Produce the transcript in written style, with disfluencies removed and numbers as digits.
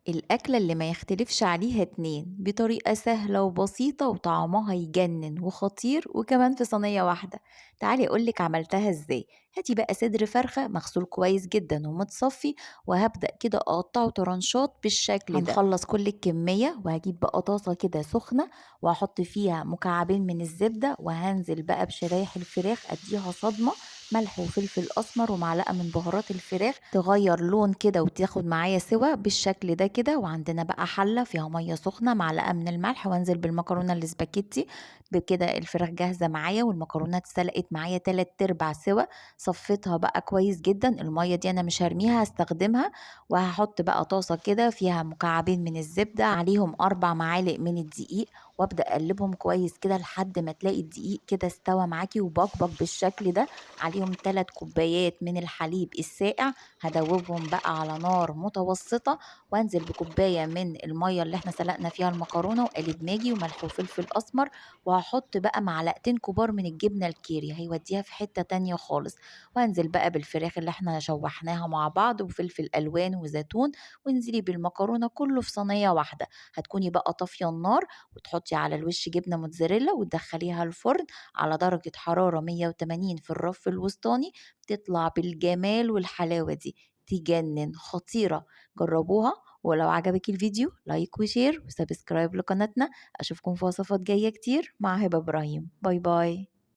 الأكلة اللي ما يختلفش عليها اتنين بطريقة سهلة وبسيطة وطعمها يجنن وخطير وكمان في صينية واحدة. تعالي أقولك عملتها ازاي. هاتي بقى صدر فرخة مغسول كويس جدا ومتصفي، وهبدأ كده أقطعه طرنشات بالشكل ده. هنخلص كل الكمية، وهجيب بقى طاسة كده سخنة وهحط فيها مكعبين من الزبدة، وهنزل بقى بشرايح الفراخ أديها صدمة ملح وفلفل أسمر ومعلقة من بهارات الفراخ تغير لون كده وتاخد معايا سوا بالشكل ده كده. وعندنا بقى حلة فيها مية سخنة، معلقة من الملح، وانزل بالمكرونة الاسباجيتي. بكده الفراخ جاهزة معايا، والمكرونة اتسلقت معايا 3/4 سوا. صفيتها بقى كويس جدا، المية دي انا مش هرميها هستخدمها. وهحط بقى طاسة كده فيها مكعبين من الزبدة عليهم 4 معالق من الدقيق، وابدأ اقلبهم كويس كده لحد ما تلاقي الدقيق كده استوى معاكي وبقبق بالشكل ده. عليهم 3 كوبايات من الحليب الساقع، هدوبهم بقى على نار متوسطة، وانزل بكوباية من المية اللي احنا سلقنا فيها المكرونة وقالب ماجي وملح وفلفل أسمر، وهحط بقى معلقتين كبار من الجبنة الكيري هيوديها في حتة تانية خالص. وانزل بقى بالفراخ اللي احنا شوحناها مع بعض وفلفل ألوان وزيتون، وانزلي بالمكرونة كله في صينية واحدة. هتكوني بقى طافية النار، وتحطي على الوش جبنة موتزاريلا وتدخليها الفرن على درجة حرارة 180 في الرف الوسطاني. تطلع بالجمال والحلاوة دي، تجنن، خطيرة. جربوها، ولو عجبك الفيديو like و share و subscribe لقناتنا. أشوفكم في وصفات جاية كتير مع هبة إبراهيم. bye bye.